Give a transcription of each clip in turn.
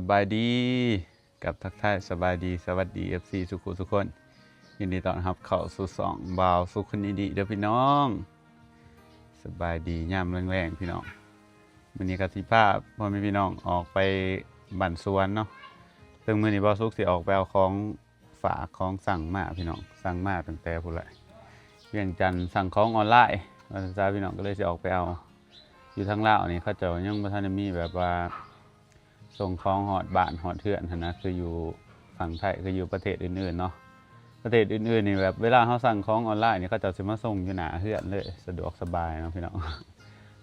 ສະບາຍດີ ກັບທັກທາຍສະບາຍດີ ສະຫວັດດີ ເອັຟຊີ ທຸກຜູ້ທຸກຄົນ. ຍິນດີຕ້ອນຮັບເຂົ້າສູ່ຊ່ອງບ່າວສຸກຄົນອີ່ດີເດີພີ່ນ້ອງ. ສະບາຍດີຍາມແລງໆ ພີ່ນ້ອງ. ມື້ນີ້ກໍຊິພາພໍ່ແມ່ພີ່ນ້ອງອອກໄປບ້ານສວນເນາະ. ເຊິ່ງມື້ນີ້ບ່າວສຸກຊິອອກໄປເອົາຂອງ ຝາກຂອງສັ່ງມາພີ່ນ້ອງ, ສັ່ງມາຕັ້ງແຕ່ພຸ້ນແຫຼະ ວຽງຈັນ, ສັ່ງຂອງອອນລາຍວ່າຊັ້ນຊະພີ່ນ້ອງ, ກໍເລີຍຊິອອກໄປເອົາ. ຢູ່ທາງລາວນີ້ເຂົາເຈົ້າຍັງບໍ່ທັນໄດ້ມີແບບວ່າສົ່ງຂອງຮອດບ້ານຮອດເຮືອນຫັ້ນນະ ຄືຢູ່ຝັ່ງໄທ ຄືຢູ່ປະເທດອື່ນໆເນາະ. ປະເທດອື່ນໆນີ້ແບບເວລາເຮົາສັ່ງຂອງອອນລາຍນີ້ ເຂົາເຈົ້າຊິມາສົ່ງຢູ່ໜ້າເຮືອນເລີຍ, ສະດວກສະບາຍເນາະພີ່ນ້ອງ.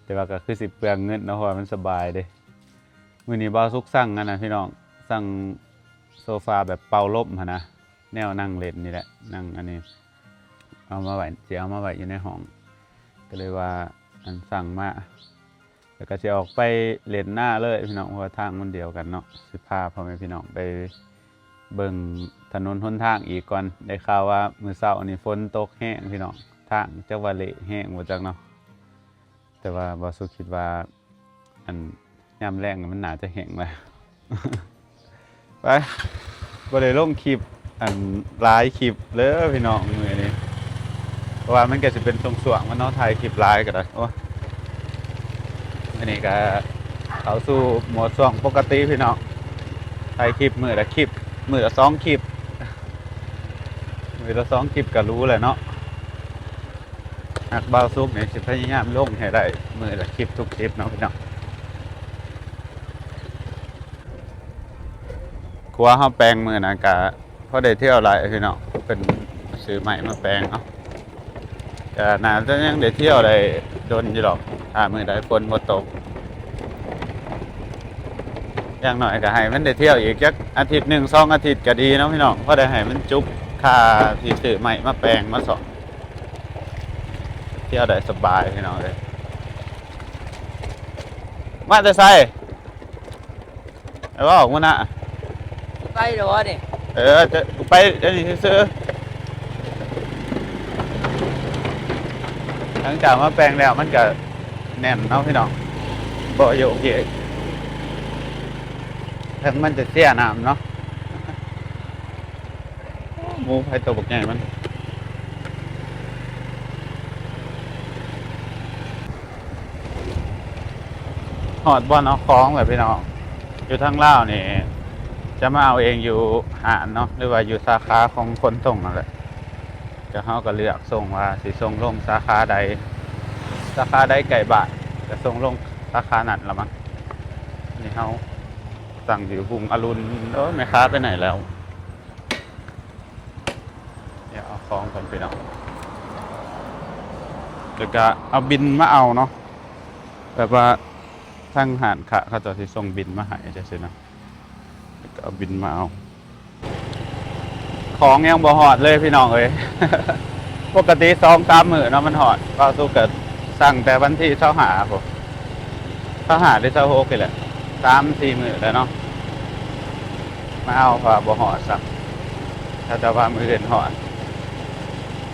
ແຕ່ວ່າກໍຄືຊິເປືອງເງິນເນາະ ເພາະວ່າມັນສະບາຍເດ້. ມື້ນີ້ບ່າວສຸກສັ່ງອັນນັ້ນພີ່ນ້ອງ, ສັ່ງໂຊຟາແບບເປົ່າລົມຫັ້ນນະ, ແນວນັ່ງຫຼິ້ນນີ້ແຫຼະ, ນັ່ງອັນນີ້ ເອົາມາໄວ້ ຊິເອົາມາໄວ້ຢູ່ໃນຫ້ອງ. ກໍເລີຍວ່າອັນສັ່ງມາ ແລ້ວກໍຊິອອກໄປຫຼິ້ນນາເລີຍພີ່ນ້ອງ, ເພາະວ່າທາງມັນດຽວກັນເນາະ. ຊິພາພໍ່ແມ່ພີ່ນ້ອງໄປເບິ່ງຖະໜົນຫົນທາງອີກກ່ອນ. ໄດ້ຂ່າວວ່າມື້ເຊົ້ານີ້ຝົນຕົກແຮງພີ່ນ້ອງ, ທາງຈັກວ່າເລະແຮງບໍ່ຈັກເນາະ. ແຕ່ວ່າບ່າວສຸກຄິດວ່າ ອັນຍາມແລງມັນໜ້າຈະແຫ້ງແລ້ວ. ໄປ ບໍ່ໄດ້ລົງຄລິບອັນຫຼາຍຄລິບເດີພີ່ນ້ອງມື້ນີ້, ເພາະວ່າມັນກໍຊິເປັນຊ່ວງໆມັນເນາະ, ຖ່າຍຄລິບຫຼາຍກໍໄດ້. ໂອ້ຍ ອັນນີ້ກໍເຂົ້າສູ່ໂໝດຊ່ວງປົກກະຕິພີ່ນ້ອງ, ຖ່າຍຄລິບມື້ລະຄລິບ ມື້ລະສອງຄລິບ, ມື້ລະສອງຄລິບກໍຫຼູແຫຼະເນາະ. ຫາກບ່າວສຸກນີ້ຊິພະຍາຍາມລົງໃຫ້ໄດ້ມື້ລະຄລິບທຸກຄລິບເນາະພີ່ນ້ອງ. ຂົວເຮົາແປງມື້ນັ້ນກະພໍໄດ້ທ່ຽວຫຼາຍພີ່ນ້ອງ, ເພິ່ນຊື້ໄມ້ມາແປງເນາະ, ກະໜ້າຈະຍັງໄດ້ທ່ຽວໄດ້ດົນຢູ່ດອກ ຖ້າມື້ໃດຝົນບໍ່ຕົກ. ຢ່າງໜ້ອຍກະໃຫ້ມັນໄດ້ທ່ຽວອີກຈັກອາທິດໜຶ່ງສອງອາທິດກະດີເນາະພີ່ນ້ອງ, ພໍໄດ້ໃຫ້ມັນຈຸບຄ່າທີ່ຊື້ໄມ້ມາແປງມາສ້ອມ. ທ່ຽວໄດ້ສະບາຍພີ່ນ້ອງເອີຍ. ມາແຕ່ໃສ? ໄປເວົ້າອອກມານະ. ໄປແລ້ວບໍ່ນີ້? ເອີ ຈະໄປອັນນີ້ຊື່ໆ. ຫຼັງຈາກມາແປງແລ້ວມັນກະແໜ້ນເນາະພີ່ນ້ອງ, ບໍ່ໂຍກເຍກ, ເຖິງມັນຈະເສຍນ້ຳເນາະ. ໝູໄຜໂຕບັກໃຫຍ່ມັນ. ຮອດບ່ອນເອົາຂອງແລ້ວພີ່ນ້ອງ. ຢູ່ທາງລາວນີ້ຈະມາເອົາເອງຢູ່ຮ້ານເນາະ ຫຼືວ່າຢູ່ສາຂາຂອງຂົນສົ່ງນັ້ນແຫຼະ. ແລ້ວເຮົາກໍເລືອກສົ່ງວ່າຊິສົ່ງລົງສາຂາໃດ, ສາຂາໃດໃກ້ບ້ານກໍສົ່ງລົງສາຂານັ້ນລະມັງ. ນີ້ເຮົາສັ່ງຢູ່ຮຸ່ງອະລຸນ. ເອີ ແມ່ຄ້າໄປໃຫນແລ້ວ? ດຽວເອົາຂອງກ່ອນພີ່ນ້ອງ, ແລ້ວກະເອົາບິນມາເອົາເນາະ, ແບບວ່າທາງຮ້ານຄ້າເຂົາເຈົ້າຊິສົ່ງບິນມາໃຫ້ຈັ່ງຊີ້ນະ, ແລ້ວກະເອົາບິນມາເອົາ. ຂອງຍັງບໍ່ຮອດເລີຍພີ່ນ້ອງເອີຍ, ປົກກະຕິສອງສາມມື້ເນາະມັນຮອດ. ບ່າວສຸກກະສັ່ງແຕ່ວັນທີຊາວຫ້າພຸ້ນ, ຊາວຫ້າ ຫຼື ຊາວຫົກນີ້ແຫຼະ, ສາມສີ່ມື້ແລ້ວເນາະ. ມາເອົາ ເພາະວ່າບໍ່ຮອດຊ້ຳ, ເຂົາເຈົ້າວ່າມື້ອື່ນຮອດ.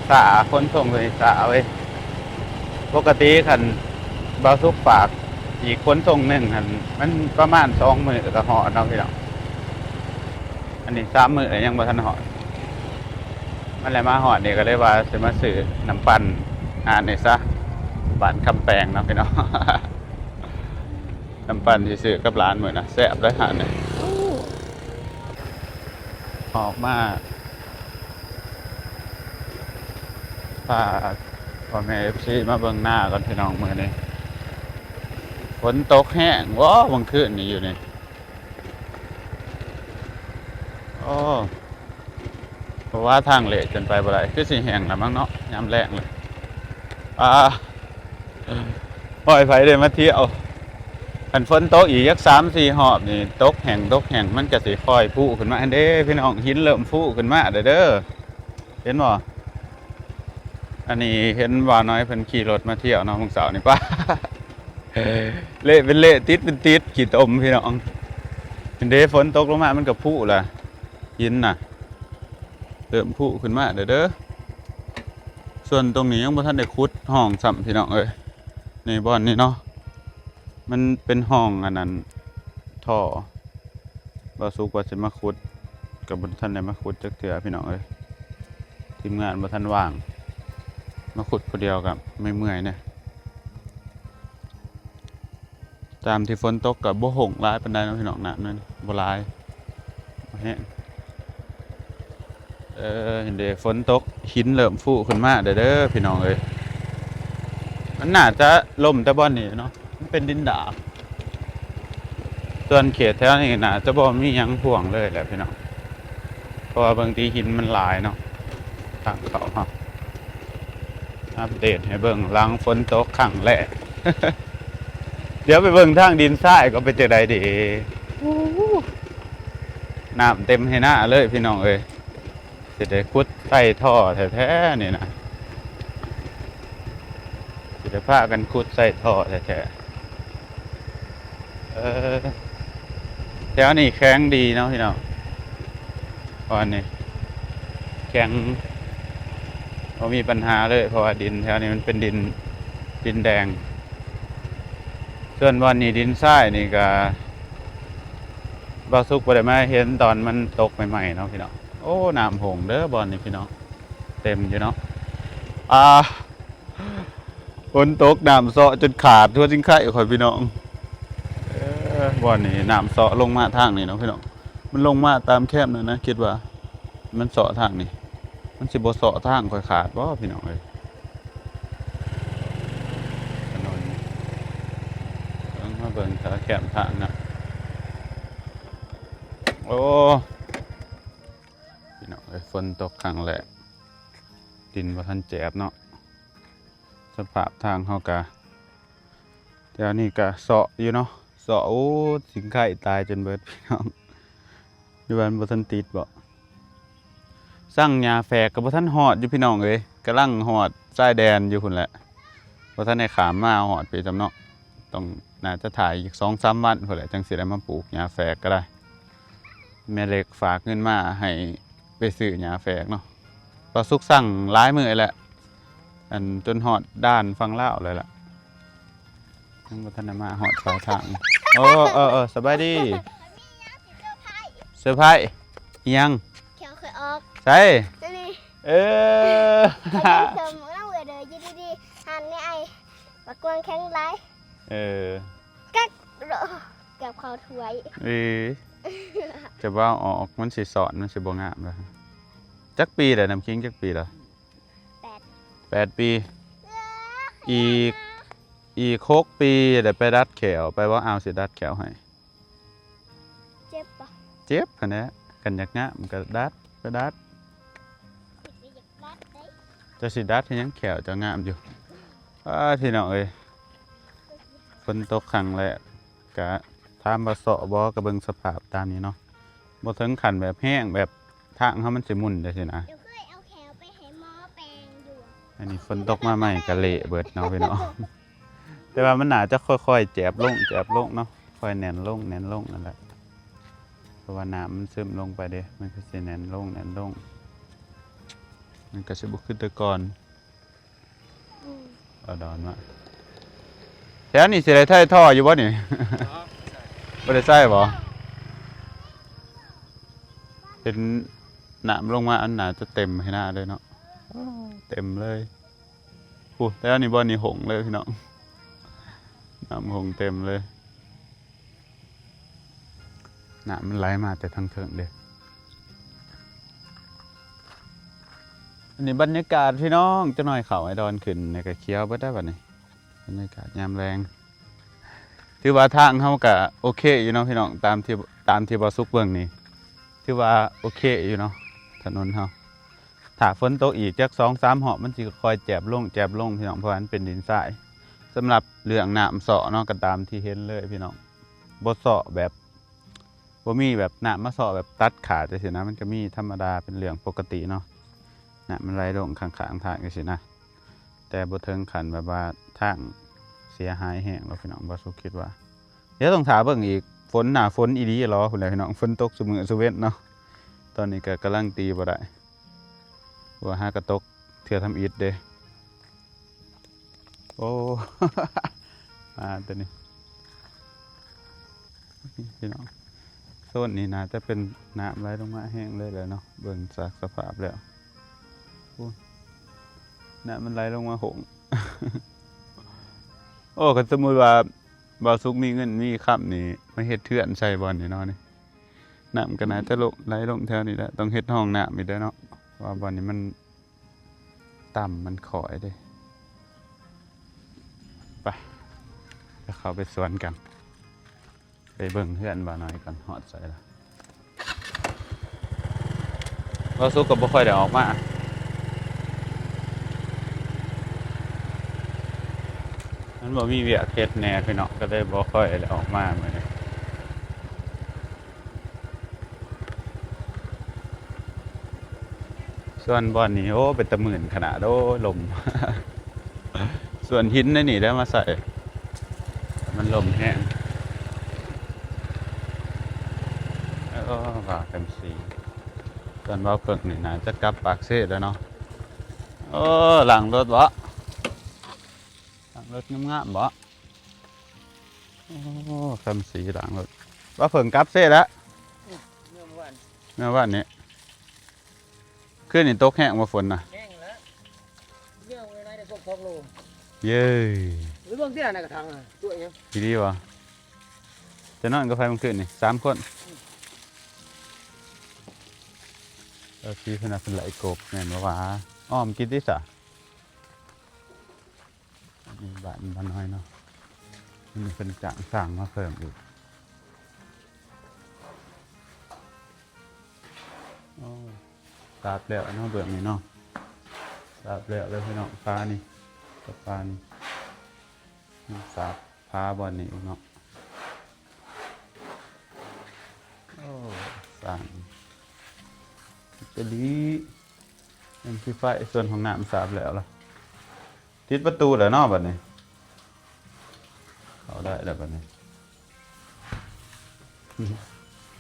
ຊ້າ, ຂົນສົ່ງໂຕນີ້ຊ້າເວີຍ. ປົກກະຕິຄັນບ່າວສຸກຝາກອີກຂົນສົ່ງໜຶ່ງຫັ້ນ ມັນປະມານສອງມື້ກໍຮອດເນາະພີ່ນ້ອງ. ອັນນີ້ສາມມື້ແລ້ວຍັງບໍ່ທັນຮອດ. ມັນແຫຼະມາຮອດນີ້ກໍເລີຍວ່າຊິມາຊື້ນ້ຳປັ່ນຮ້ານນີ້ຊະ, ບ້ານຄຳແປງເນາະພີ່ນ້ອງ. ນ້ຳປັ່ນທີ່ຊື້ກັບຫຼານມື້ນະ ແຊບເລີຍຮ້ານນີ້. ອອກມາ ພາພໍ່ແມ່ເອັຟຊີມາເບິ່ງນາກ່ອນພີ່ນ້ອງ. ມື້ນີ້ຝົນຕົກແຮງ ໂອ້ ເມື່ອຄືນນີ້ຢູ່ນີ້. ໂອ້ ເພາະວ່າທາງເລະຈົນໄປບໍ່ໄດ້, ຄືຊິແຫ້ງລະມັງເນາະ ຍາມແລ້ງເລີຍ. ອ່າ ໂອ້ຍ ໃຜໄດ້ມາທ່ຽວ, ຄັນຝົນຕົກອີກຈັກສາມສີ່ຮອບນີ້ ຕົກແຫ້ງ ຕົກແຫ້ງ ມັນກະຊິຄ່ອຍພຸຂຶ້ນມາຫັ້ນເດ້ພີ່ນ້ອງ. ຫີນເລີ່ມຟູຂຶ້ນມາແລ້ວເດີ. ເຫັນບໍ່? ອັນນີ້ເຫັນບ່າວນ້ອຍເພິ່ນຂີ່ລົດມາທ່ຽວເນາະ ມື້ເຊົ້ານີ້. ປ້າ ເລະເປັນເລະ ຕິດເປັນຕິດ ຂີ້ຕົມພີ່ນ້ອງ. ເຫັນເດ້ ຝົນຕົກລົງມາມັນກໍພຸລະ, ຫີນນະ ເລີ່ມພຸຂຶ້ນມາແລ້ວເດີ. ສ່ວນຕົງນີ້ຍັງບໍ່ທັນໄດ້ຂຸດຮ່ອງຊ້ຳພີ່ນ້ອງເອີຍ. ນີ້ບ່ອນນີ້ເນາະ ມັນເປັນຮ່ອງອັນນັ້ນ ທໍ່ ບ່າວສຸກວ່າຊິມາຂຸດ ກໍບໍ່ທັນໄດ້ມາຂຸດຈັກເທື່ອພີ່ນ້ອງເອີຍ ທີມງານບໍ່ທັນວ່າງ ມາຂຸດຜູ້ດຽວກໍເມື່ອຍໆແດ່. ຕາມທີ່ຝົນຕົກກໍບໍ່ຫົງຫຼາຍປານໃດເນາະພີ່ນ້ອງ ນ້ຳນັ້ນບໍ່ຫຼາຍ ບໍ່ແຮງ. ເອີ ເຫັນເດ້ ຝົນຕົກ ຫີນເລີ່ມຟູຂຶ້ນມາແລ້ວເດີພີ່ນ້ອງເອີຍ. ມັນໜ້າຈະລົ້ມແຕ່ບ່ອນນີ້ເນາະ ມັນເປັນດິນດານ. ສ່ວນເຂດແຖວນີ້ໜ້າຈະບໍ່ມີຫຍັງພວງເລີຍແຫຼະພີ່ນ້ອງ ເພາະວ່າເບິ່ງທີ່ຫີນມັນຫຼາຍເນາະ ທາງເຂົ້າເຮົາ. ອັບເດດໃຫ້ເບິ່ງຫຼັງຝົນຕົກຄັ້ງແລກ. ດຽວໄປເບິ່ງທາງດິນຊາຍກ່ອນ ເປັນຈັ່ງໃດເດ. ໂອ້ ນ້ຳເຕັມໄຮ່ນາເລີຍພີ່ນ້ອງເອີຍ. ຊິໄດ້ຂຸດໃສ່ທໍ່ແທ້ໆນີ້ນະ ຊິໄດ້ພາກັນຂຸດໃສ່ທໍ່ແທ້ໆ. ເອີ ແຖວນີ້ແຂງດີເນາະພີ່ນ້ອງ ບ່ອນນີ້ແຂງ ບໍ່ມີບັນຫາເລີຍ ເພາະວ່າດິນແຖວນີ້ມັນເປັນດິນ ດິນແດງ. ສ່ວນບ່ອນນີ້ດິນຊາຍນີ້ກະ ບ່າວສຸກບໍ່ໄດ້ມາເຫັນຕອນມັນຕົກໃໝ່ໆເນາະພີ່ນ້ອງ. ໂອ້ ນ້ຳຫົງເດີບ່ອນນີ້ພີ່ນ້ອງ ເຕັມຢູ່ເນາະ. ອ່າ ຝົນຕົກນ້ຳເຊາະຈົນຂາດທົ່ວຈິງໄຄຂ້ອຍພີ່ນ້ອງ. ເອີ ບ່ອນນີ້ນ້ຳເຊາະລົງມາທາງນີ້ເນາະພີ່ນ້ອງ ມັນລົງມາຕາມແຄມນັ້ນນະ ຄິດວ່າມັນເຊາະທາງນີ້ ມັນຊິບໍ່ເຊາະທາງຂ້ອຍຂາດບໍ່ພີ່ນ້ອງເອີຍ. ຖະໜົນ ເບິ່ງ ມາເບິ່ງແຕ່ລະແຄມທາງນະ. ໂອ້ ພີ່ນ້ອງເອີຍ ຝົນຕົກຄັ້ງແລກ ດິນບໍ່ທັນແຈບເນາະ. ສະພາບທາງເຮົາກະ ແຖວນີ້ກະເຊາະຢູ່ເນາະ ເຊາະ ໂອ້ ຊິງໄຄຕາຍຈົນເບິດພີ່ນ້ອງ. ຫຼືວ່າມັນບໍ່ທັນຕິດບໍ? ສັງຫຍ້າແຝກກໍບໍ່ທັນຮອດຢູ່ພີ່ນ້ອງເອີຍ ກຳລັງຮອດຊາຍແດນຢູ່ພຸ້ນແຫຼະ ບໍ່ທັນໄດ້ຂ້າມມາຮອດພີ້ຊ້ຳເນາະ. ຕ້ອງ ໜ້າຈະຖ້າອີກສອງສາມວັນພຸ້ນແຫຼະ ຈັ່ງຊິໄດ້ມາປູກຫຍ້າແຝກກໍໄດ້. ແມ່ເລັກຝາກເງິນມາໃຫ້ໄປຊື້ຫຍ້າແຝກເນາະ. ບ່າວສຸກສັ່ງຫຼາຍມື້ແລ້ວ ອັນ ຈົນຮອດດ່ານຝັ່ງລາວແລ້ວລະ ຍັງບໍ່ທັນໄດ້ມາຮອດປາຍທາງ. ໂອ້ ເອີ ເອີ ສະບາຍດີ. ເຊີໄພ ອີ່ຫຍັງ? ແຂ້ວຂ້ອຍອອກ ໃສ? ນີ້ ເອີ ເອີ ເອີ ຢູ່ດີໆ ຫັນແນ່ ອ້າຍ ບັກກວາງແຂງຫຼາຍ. ເອີ ກັກ ເກືອບເຂົ້າຖ້ວຍ. ເອີ ຈະເວົ້າອອກ ມັນຊິສອນ ມັນຊິບໍ່ງາມເລີຍ. ຈັກປີແລ້ວ ນ້ຳຄິງຈັກປີແລ້ວ? ແປດ ແປດປີ. ເອີ ອີກ ອີກຫົກປີ ໄດ້ໄປດັດແຂ້ວ ໄປບໍ່? ອ້າວ ຊິດັດແຂ້ວໃຫ້. ເຈັບບໍ່? ເຈັບຫັ້ນແຫຼະ ຄັນຢາກງາມກໍດັດ ໄປດັດ. ເຈົ້າຊິດັດເຮັດຫຍັງ ແຂ້ວເຈົ້າງາມຢູ່. ອ້າ ພີ່ນ້ອງເອີຍ ຝົນຕົກຄັ້ງແລກ ກະຖາມວ່າເຊາະບໍ່ ກະເບິ່ງສະພາບຕາມນີ້ເນາະ ບໍ່ເຖິງຂັ້ນແບບແຮງ ແບບທາງເຮົາມັນຊິໝຸ່ນຈັ່ງຊີ້ນະ. ດຽວເຄີຍເອົາແຂ້ວໄປໃຫ້ໝໍແປງຢູ່. ອັນນີ້ຝົນຕົກມາໃໝ່ກະເລະເບິດເນາະພີ່ນ້ອງ. ແຕ່ວ່າມັນໜ້າຈະຄ່ອຍໆແຈບລົງ ແຈບລົງເນາະ ຄ່ອຍແໜ້ນລົງ ແໜ້ນລົງນັ້ນແຫຼະ ເພາະວ່ານ້ຳມັນຊຶມລົງໄປເດ້ ມັນກໍຊິແໜ້ນລົງ ແໜ້ນລົງ ມັນກໍຊິບໍ່ຄືແຕ່ກ່ອນ. ອືມ ເອົາດອນມາ ແຖວນີ້ຊິໄດ້ໄຖ່ທໍ່ຢູ່ບໍ່ນີ້? ບໍ່ໄດ້ໃຊ້ບໍ່? ເຫັນນ້ຳລົງມາ ອັນໜ້າຈະເຕັມໄຮ່ນາເລີຍເນາະ ເຕັມເລີຍ. ໂອ້ ແຖວນີ້ບ່ອນນີ້ຫົງເລີຍພີ່ນ້ອງ ນ້ຳຫົງເຕັມເລີຍ ນ້ຳມັນໄຫຼມາແຕ່ທາງເທິງເດ້. ອັນນີ້ບັນຍາກາດພີ່ນ້ອງ ຈັກໜ້ອຍເຂົ້າໄອດອນຂຶ້ນ ແລ້ວກໍຂຽວເບິດແລ້ວບັດນີ້ ບັນຍາກາດຍາມແລງ. ຖືວ່າທາງເຮົາກະໂອເຄຢູ່ເນາະພີ່ນ້ອງ ຕາມທີ່ ຕາມທີ່ບ່າວສຸກເບິ່ງນີ້ ຖືວ່າໂອເຄຢູ່ເນາະ ຖະໜົນເຮົາ. ຖ້າຝົນຕົກອີກຈັກສອງສາມຮອບ ມັນຊິຄ່ອຍແຈບລົງ ແຈບລົງພີ່ນ້ອງ ເພາະວ່າມັນເປັນດິນຊາຍ. ສຳລັບເລື່ອງນ້ຳເຊາະເນາະ ກໍຕາມທີ່ເຫັນເລີຍພີ່ນ້ອງ ບໍ່ເຊາະແບບ ບໍ່ມີແບບນ້ຳມາເຊາະແບບຕັດຂາດຈັ່ງຊີ້ນະ ມັນກໍມີທຳມະດາ ເປັນເລື່ອງປົກກະຕິເນາະ ນ້ຳມັນໄຫຼລົງຂ້າງໆທາງຈັ່ງຊີ້ນະ ແຕ່ບໍ່ເຖິງຂັ້ນແບບວ່າທາງເສຍຫາຍແຮງດອກພີ່ນ້ອງ ບ່າວສຸກຄິດວ່າ. ດຽວຕ້ອງຖ້າເບິ່ງອີກ ຝົນ ໜ້າຝົນອີ່ຫຼີຫຼໍພຸ້ນແຫຼະພີ່ນ້ອງ ຝົນຕົກຊຸມື້ຊຸເວັນເນາະ. ຕອນນີ້ກໍກຳລັງຕີບໍ່ໄດ້ ວ່າຫາກະຕົກເທື່ອທຳອິດເດ້. ໂອ້ ມາຕົວນີ້ພີ່ນ້ອງ ໂຊນນີ້ໜ້າຈະເປັນນ້ຳໄຫຼລົງມາແຮງເລີຍແຫຼະເນາະ ເບິ່ງຈາກສະພາບແລ້ວ. ໂອ້ ນ້ຳມັນໄຫຼລົງມາໂຫງ. ໂອ້ ຄັນສົມມຸດວ່າບ່າວສຸກມີເງິນມີຄຳນີ້ ມາເຮັດເຮືອນໃສ່ບ່ອນນີ້ເນາະນີ້ ນ້ຳກໍໜ້າຈະລົງ ໄຫຼລົງແຖວນີ້ແຫຼະ. ຕ້ອງເຮັດຮ່ອງນ້ຳອີກແລ້ວເນາະ ເພາະວ່າບ່ອນນີ້ມັນ ຕ່ຳມັນຂ້ອຍເດ້. ໄປ ໄປເຂົ້າໄປສວນກັນ ໄປເບິ່ງເຮືອນບ່າວນ້ອຍກ່ອນ ຮອດໃສລະ. ບ່າວສຸກກໍບໍ່ຄ່ອຍໄດ້ອອກມາ ມັນບໍ່ມີວຽກເຮັດແດ່ພີ່ນ້ອງ ກໍເລີຍບໍ່ຄ່ອຍໄດ້ອອກມາມື້ນີ້. ສ່ວນບ່ອນນີ້ ໂອ້ ເປັນຕາມື່ນຂະໜາດ ໂອ້ ລົມ. ສ່ວນຫີນໃນນີ້ໄດ້ມາໃສ່ ມັນລົມແຮງ. ເອີ ວ່າກັນຊິ ສ່ວນບ່າວເຜິ້ງນີ້ໜ້າຈະກັບປາກເຊແລ້ວເນາະ. ໂອ້ ລ້າງລົດບໍ? ລ້າງລົດງາມໆບໍ? ໂອ້ ຄຳສີລ້າງລົດ. ບ່າວເຜິ້ງກັບເຊແລ້ວ? ເມື່ອວານ ເມື່ອວານນີ້. ຄືນນີ້ຕົກແຮງບໍ່ຝົນນະ? ແຮງແລ້ວ ເມື່ອໄດ້ສົອງໂລ. ເຢ້ ໄປເບິ່ງຕິ ໃນກະຖາງນະ ຕົວຫຍັງ ດີໆບໍ່? ຈະນອນກັບໃຜມື້ຄືນນີ້ ສາມຄົນ? ເອີ ທີ່ເພິ່ນວ່າເພິ່ນໄລ່ກົບ ແມ່ນບໍ່ວະ? ອ້ອມກິນຕິສະ. ອັນນີ້ບ້ານ ບ້ານນ້ອຍເນາະ ອັນນີ້ເພິ່ນຈ້າງສ້າງມາເພີ່ມອີກ. ໂອ້ ສາບແລ້ວເນາະ ເບື້ອງນີ້ເນາະ ສາບແລ້ວເລີຍພີ່ນ້ອງ. ຝານີ້ກັບຝານີ້ ສາບຝາບ່ອນນີ້ອີກເນາະ. ໂອ້ ສ້າງອິຕາລີ ເປັນທີ່ໄຟ. ສ່ວນຫ້ອງນ້ຳສາບແລ້ວລະ ຕິດປະຕູແລ້ວເນາະບັດນີ້. ເຂົ້າໄດ້ແລ້ວບັດນີ້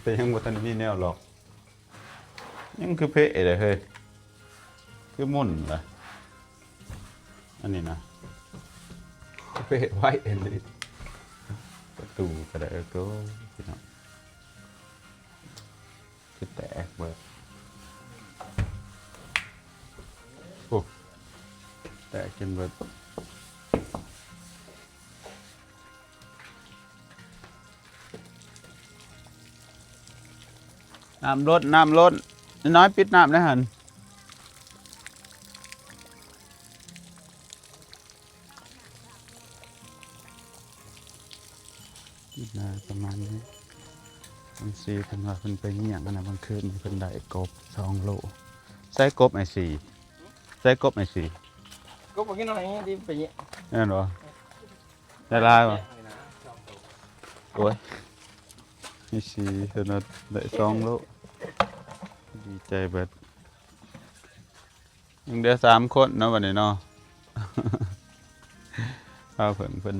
ແຕ່ຍັງບໍ່ທັນມີແນວລັອກ. ຍັງຄືເພເດ້ເຮີ້ຍ ຄືໝຸ່ນລະ ອັນນີ້ນະ ເພໄວ້ອັນນີ້. ປະຕູກໍໄດ້ ເອີ ໂຕ ພີ່ນ້ອງ ຄືແຕກເບິດ. ໂອ້ ແຕກຈົນເບິດ. ນ້ຳລົ້ນ ນ້ຳລົ້ນ. ນ້ອຍໆ ປິດນ້ຳແດ່ຫັ້ນ. ກິນນາປະມານນີ້. ບັນຊີເພິ່ນວ່າເພິ່ນໄປຢ້ຽງອັນນັ້ນ ບາງຄືນເພິ່ນໄດ້ກົບສອງໂລ. ໃສ່ກົບໄອ້ສີ ໃສ່ກົບໄອ້ສີ. ກົບບໍ່ກິນໜ້ອຍ ດີໄປຢ້ຽງ ແມ່ນບໍ່? ໄດ້ຫຼາຍບໍ່? ໂອ້ຍ ມີສີ່ ເພິ່ນວ່າໄດ້ສອງໂລ ດີໃຈເບິດ. ຍັງເຫຼືອສາມຄົນເນາະບັດນີ້ເນາະ. ພາເພິ່ງເພິ່ນ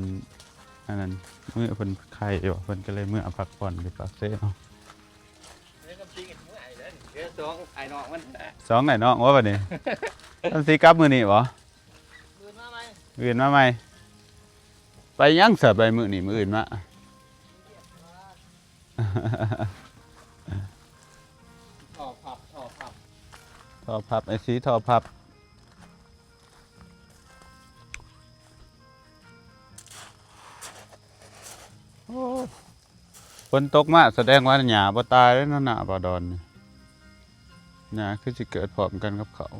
ອັນນັ້ນ ມື້ເພິ່ນໄຂ້ຢູ່ ເພິ່ນກໍເລີຍເມືອພັກຜ່ອນຢູ່ປາກເຊເນາະ. ເຫຼືອສອງອ້າຍນ້ອງມັນ ສອງອ້າຍນ້ອງວ່າບັດນີ້. ມັນຊິກັບມື້ນີ້ບໍ່? ມື້ອື່ນມາໃໝ່ ມື້ອື່ນມາໃໝ່. ໄປຫຍັງຊະ ໄປມື້ນີ້ ມື້ອື່ນມາ. ທໍ່ພັບ ທໍ່ພັບ ທໍ່ພັບ ໄອ້ສີ ທໍ່ພັບ. ໂອ້ ຝົນຕົກມາສະແດງວ່າຫຍ້າບໍ່ຕາຍເດ້ເນາະ ໜ້າບ່າວດອນນີ້. ຫຍ້າຄືຊິເກີດພ້ອມກັນກັບເຂົາ.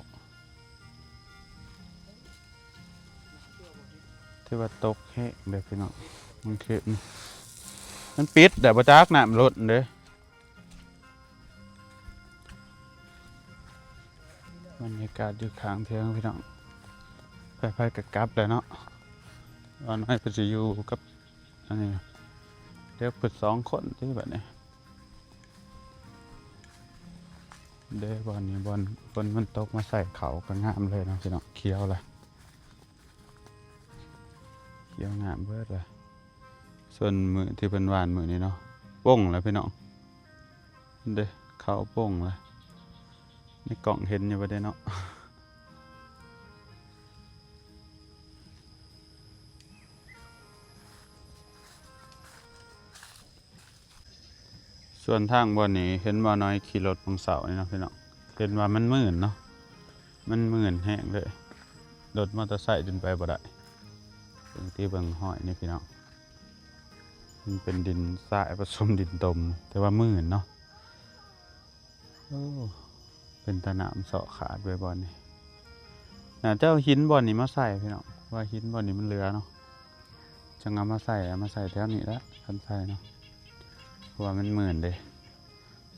ຖືວ່າຕົກແຮງເດ້ພີ່ນ້ອງ ມັນຄື ມັນປິດແລ້ວ ບໍ່ຈັກນ້ຳລົ້ນເດ້. ບັນຍາກາດຢູ່ຂ້າງເທິງພີ່ນ້ອງ. ໃຜໆກໍກັບແລ້ວເນາະ ວ່ານ້ອຍເພິ່ນຊິຢູ່ກັບ ອັນນີ້ ເດັກເພິ່ນສອງຄົນຕິບັດນີ້. ເດ້ ບ່ອນນີ້ ບ່ອນຝົນມັນຕົກມາໃສ່ເຂົາກໍງາມເລີຍເນາະພີ່ນ້ອງ ຂຽວລະ ຂຽວງາມເບິດລະ. ສ່ວນມື້ທີ່ເພິ່ນຫວ່ານມື້ນີ້ເນາະ ປົ່ງລະພີ່ນ້ອງ ເດ້ ເຂົ້າປົ່ງລະ. ໃນກ້ອງເຫັນຢູ່ບໍ່ເດ້ເນາະ? ສ່ວນທາງບ່ອນນີ້ເຫັນບ່າວນ້ອຍຂີ່ລົດບາງເຊົ້ານີ້ເນາະພີ່ນ້ອງ, ເຫັນວ່າມັນມື່ນເນາະ, ມັນມື່ນແຮງເລີຍ, ລົດມໍເຕີໄຊຈົນໄປບໍ່ໄດ້. ເບິ່ງຕິ ເບິ່ງຮອຍນີ້ພີ່ນ້ອງ, ມັນເປັນດິນຊາຍປະສົມດິນຕົມ, ແຕ່ວ່າມື່ນເນາະ. ໂອ້ ເປັນຕານ້ຳເຊາະຂາດໄວ້ບ່ອນນີ້. ໜ້າຈະເອົາຫີນບ່ອນນີ້ມາໃສ່ພີ່ນ້ອງ, ວ່າຫີນບ່ອນນີ້ມັນເຫຼືອເນາະ, ຈັ່ງເອົາມາໃສ່, ເອົາມາໃສ່ແຖວນີ້ລະ ຄັນໃສ່ເນາະ, ເພາະວ່າມັນມື່ນເດ້.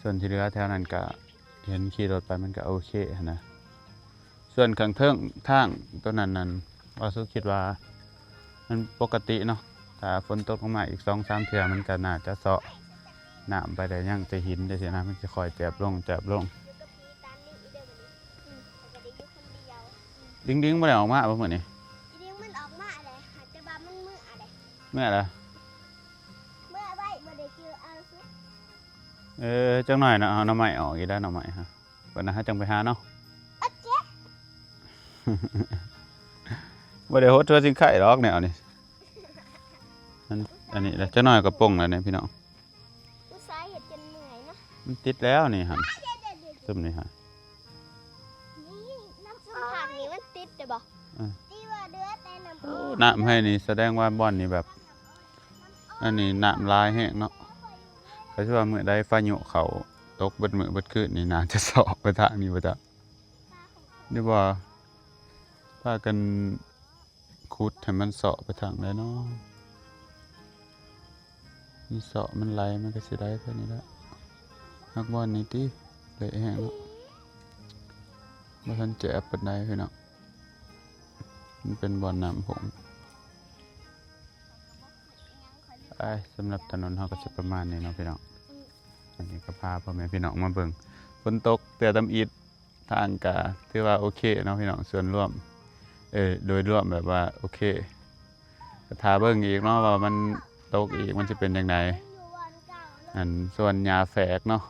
ສ່ວນທີ່ເຫຼືອແຖວນັ້ນກະເຫັນຂີ່ລົດໄປ ມັນກະໂອເຄຫັ້ນນະ. ສ່ວນຂ້າງເທິງທາງໂຕນັ້ນນັ້ນ ບ່າວສຸກຄິດວ່າມັນປົກກະຕິເນາະ, ຖ້າຝົນຕົກລົງມາອີກສອງສາມເທື່ອ ມັນກະໜ້າຈະເຊາະນ້ຳໄປໄດ້, ຍັງແຕ່ຫີນຈັ່ງຊີ້ນະ, ມັນຈະຄ່ອຍແຈບລົງ ແຈບລົງ. ດິງດິງບໍ່ໄດ້ອອກມາບໍ່ມື້ນີ້? ດິງມັນອອກມາແຫຼະ, ແຕ່ວ່າມັນເມືອແຫຼະ. ເມືອລະ? ເມືອໄວ້ ບໍ່ໄດ້ຈື່ເອົາ. ເອີ ຈັກໜ້ອຍເນາະ, ເອົາໜໍ່ໄມ້ອອກອີກແລ້ວ, ໜໍ່ໄມ້ຮະ. ບັດນັ້ນເຮົາຈັ່ງໄປຫາເນາະ. ໂອເຄ. ບໍ່ໄດ້ຫົດທົ່ວຊິງໄຄດອກແນວນີ້. ອັນ ອັນນີ້ລະ ຈັກໜ້ອຍກໍປົ່ງແລ້ວນີ້ພີ່ນ້ອງ. ອຸດສ່າເຮັດຈົນເມື່ອຍເນາະ. ມັນຕິດແລ້ວນີ້ຫັ້ນ, ຊຸມນີ້ຫັ້ນ. ນີ້ ນ້ຳຊຸມຜັກນີ້ມັນຕິດໄດ້ບໍ່? ເອີ ທີ່ວ່າເຫຼືອແຕ່ນ້ຳ. ໂອ້ ນ້ຳໃຫ້ນີ້ສະແດງວ່າບ່ອນນີ້ແບບ ອັນນີ້ນ້ຳຫຼາຍແຮງເນາະ. ກໍຄືວ່າມື້ໃດພາຍຸເຂົ້າ ຕົກເບິດມື້ເບິດຄືນນີ້ ໜ້າຈະເຊາະໄປທາງນີ້ບໍ່ຈັກ ຫຼືວ່າພາກັນຂຸດໃຫ້ມັນເຊາະໄປທາງໃດເນາະ. ມັນເຊາະ ມັນໄຫຼ ມັນກໍຊິໄຫຼໄປນີ້ແຫຼະ. ຮັກບ່ອນນີ້ຕິ ເລະແຮງເນາະ, ບໍ່ທັນແຈບປານໃດພີ່ນ້ອງ. ມັນເປັນບ່ອນນ້ຳຂົງ. ໄປ ສຳລັບຖະໜົນເຮົາກໍຊິປະມານນີ້ເນາະພີ່ນ້ອງ. ອັນນີ້ກໍພາພໍ່ແມ່ພີ່ນ້ອງມາເບິ່ງ ຝົນຕົກເທື່ອທຳອິດ, ທາງກໍຖືວ່າໂອເຄເນາະພີ່ນ້ອງ. ສ່ວນລວມ ເອີ ໂດຍລວມແບບວ່າໂອເຄ, ກໍຖ້າເບິ່ງອີກເນາະວ່າມັນຕົກອີກມັນຊິເປັນຈັ່ງໃດ. ອັນ ສ່ວນຫຍ້າແຝກເນາະ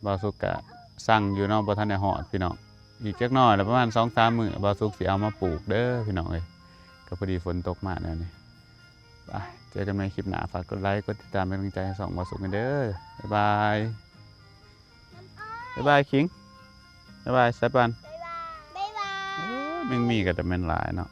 ບ່າວສຸກກະສັ່ງຢູ່ເນາະ, ບໍ່ທັນໄດ້ຮອດພີ່ນ້ອງ. ອີກຈັກໜ້ອຍລະ ປະມານສອງສາມມື້ ບ່າວສຸກຊິເອົາມາປູກເດີພີ່ນ້ອງເອີຍ. ກໍພໍດີຝົນຕົກມາແນວນີ້. ໄປ ເຈີກັນໃໝ່ຄລິບໜ້າ, ຝາກກົດໄລ ກົດຕິດຕາມເປັນກຳລັງໃຈໃຫ້ຊ່ອງບ່າວສຸກແດ່ເດີ. ບາຍບາຍ. ບາຍບາຍຄິງ. ບາຍບາຍສາຍປານ. ບາຍບາຍ. ໂອ້ຍ ແມງມີກໍແຕ່ແມ່ນຫຼາຍເນາະ.